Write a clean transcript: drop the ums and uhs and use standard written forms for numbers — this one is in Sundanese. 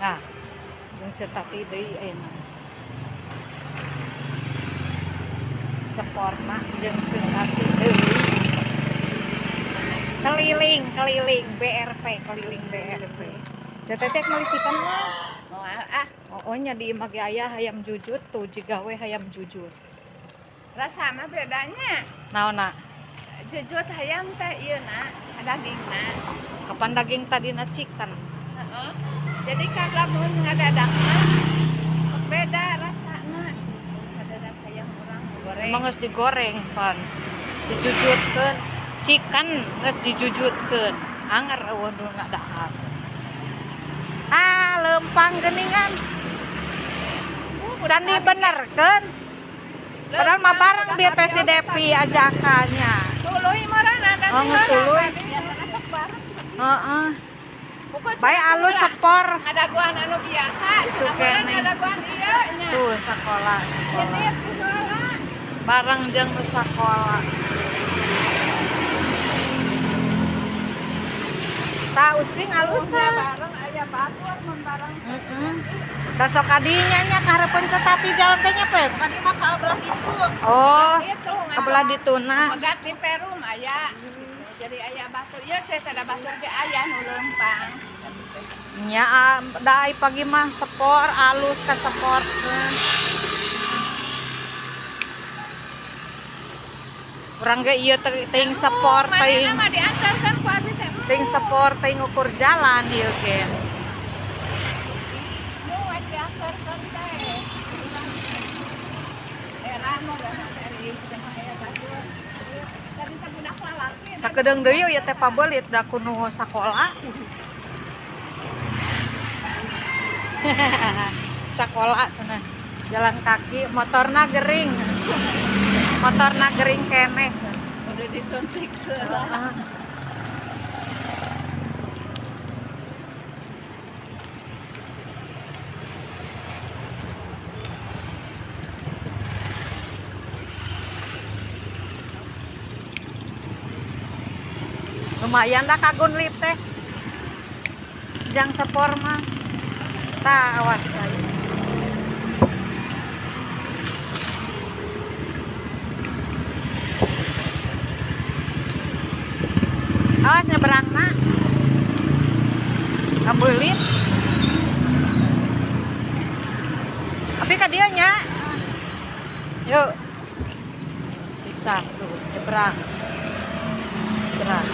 Nah, jeung Ceu Tati deui ayeuna. Seporna jeung Ceu Tati deui. Keliling, keliling BRP, keliling BRP. Ceu Tati meuli chicken mah. Moal ah. Oh, nya di imah ge aya hayam jujut tuh, jiga we hayam jujut. Rasana bedanya. Naonna? Jujut hayam teh ieu na, dagingna. Kapan daging tadina chicken? Heeh. Jadi kan lamun ngadadak mah beda rasana. Ngadadak hayam urang goreng. Emang geus digoreng pan. Dijujutkeun. Chicken geus dijujutkeun. Anger euweuh nu ngadahar. Ah, lempang geuningan. Can dibenerkeun. Padahal mah bareng dia teh si Depi ajakannya. Tuluy marana da. Oh, geus tuluy. Heeh. Bae alus sepor. Ngadaguan anu biasa, Isuk cenah meureun keneh. Ngadaguan ieu nya. Tuh sekolah, sekolah. Ini sekolah. Bareng jeung nu sakola. Ta ucing alus tah. Bareng aya batur mun bareng. Heeh. Da sok kadinya nya ka hareupeun Ceu Tati jalan teh nya, Pep. Tadi mah ka belah ditu. Oh, Itu ka belah dituna. Megat di Perum aya. Jadi aya batur ieu ceu teh da batur ge aya nu leumpang. Nya ah, da ai pagi mah sepor alus ka seporkeun. Urang ge ieu teh teuing sepor teuing Manehna mah diantarkeun ku abi teh. Teuing sepor teuing ukur jalan ieu ge. Nu we diantarkeun teh. Era mah da dari aya batur. Tadi teh budak lalaki. Sakedeung deui ieu teh pabelit da ku nu sakola. Sakola cenah. Jalan kaki, motorna gering. Motorna gering keneh. Udah disuntik heula. Heeh. Lumayan dah kagun lip teh. Jang sepor mah. Tah awas saya. Awas nyebrangna. Kabeulit. Tapi ka dieu nya. Yuk. Bisa tuh nyebrang. Nyebrang.